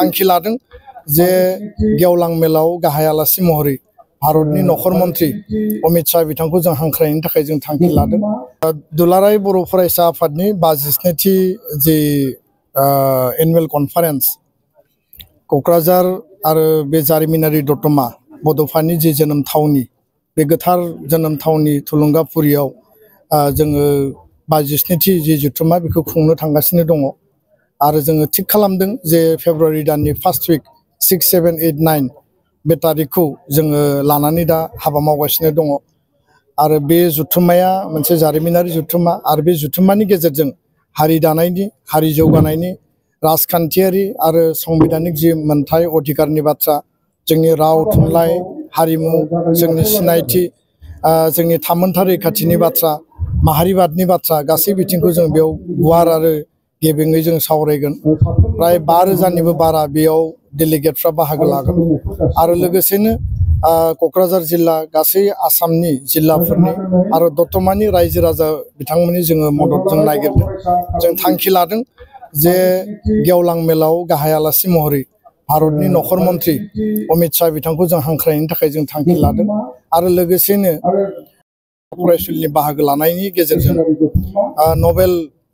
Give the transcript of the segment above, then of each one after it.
थांखि लादों जे गेवलां मेलाव गाहाय आलासि महरै भारतनि नखर मन्त्रि अमित शाह बिथांखौ जों हांख्रायनायनि थाखाय जों थांखि लादों। दुलाराय बर' फरायसा आफादनि 52थि जे एनुवेल कनफारेन्स क'क्राझार आरो बे जारिमिनारि दतमा बड'फानि जे जोनोम थावनि बे गोथार जोनोम थावनि थुलुंगाफुरियाव जोङो 52थि जे जथुम्मा बेखौ खुंनो थांगासिनो दङ आरो जोङो थिग खालामदों जे फेब्रुवारि दाननि फार्स्ट उइक 6, 7, 8, 9 बे तारिखखौ जोङो लानानै दा हाबा मावगासिनो दङ आरो बे जथुम्माया मोनसे जारिमिनारि जथुम्मा आरो बे जथुम्मानि गेजेरजों हारि दानायनि हारि जौगानायनि राजखान्थियारि आरो संबिधानिक जि मोनथाय अधिकारनि बाथ्रा जोंनि राव थुनलाइ हारिमु जोंनि सिनायथि जोंनि थामोनथा रैखाथिनि बाथ्रा माहारिबादनि बाथ्रा गासै बिथिंखौ जों बेयाव गुवार आरो गेबेङै जों सावरायगोन। प्राय 5,000निबो बारा बेयाव डेलिगेटफ्रा बाहागो लागोन आरो लोगोसेनो क'क्राझार जिल्ला गासै आसामनि जिल्लाफोरनि आरो दतमानि रायजो राजा बिथांमोननि जोङो मदद जों नागिरदों। जों थांखि लादों जे गेवलां मेलाव गाहाय आलासि महरै भारतनि नखर मन्त्रि अमित शाह बिथांखौ जों हांख्रायनायनि थाखाय जों थांखि लादों आरो लोगोसेनो फरायसुलिनि बाहागो लानायनि गेजेरजों नबेल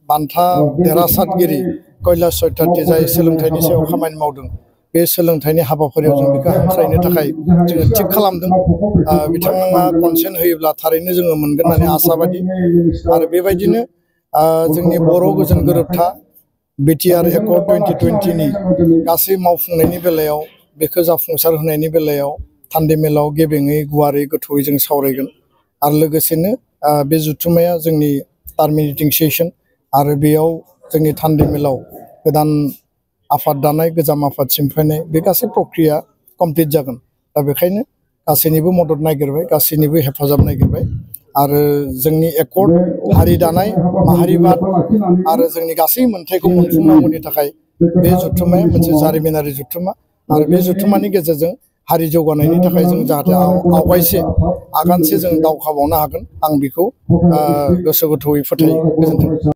बान्था देरहासातगिरि कैलाश सत्यार्थी जाय सोलोंथाइनि सायाव खामानि मावदों बे सोलोंथाइनि हाबाफारियाव जों बेखौ हांख्रायनो थाखाय जोङो थिग खालामदों। बिथांमोना कनसेन्ट होयोब्ला थारैनो जोङो मोनगोन होननानै आसाबादि आरो बेबायदिनो जोंनि बर' गोजोन गोरोबथा बिटिआर एकर्ड 2020नि गासै मावफुंनायनि बेलायाव बेखौ जाफुंसार होनायनि बेलायाव थान्दै मेलाव गेबेङै गुवारै गोथौयै जों सावरायगोन आरो लोगोसेनो बे जथुम्माया जोंनि टार्मिनेटिं सेसन आरो बेयाव जोंनि थान्दै मेलाव गोदान आफाद दानाय गोजाम आफाद सिमफायनाय बे गासै प्रक्रिया कमप्लिट जागोन। दा बेखायनो गासैनिबो मदद नागिरबाय गासैनिबो हेफाजाब नागिरबाय आरो जोंनि एकर्ड हारि दानाय माहारिबाद आरो जोंनि गासै मोनथायखौ मोनफुंनांगौनि थाखाय बे जथुम्माया मोनसे जारिमिनारि जथुम्मा आरो बे जथुम्मानि गेजेरजों हारि जौगानायनि थाखाय जों जाहाथे आवगायसे आगानसे जों दावखाबावनो हागोन आं बेखौ गोसो गोथौयै फोथायो। गोजोन्थों।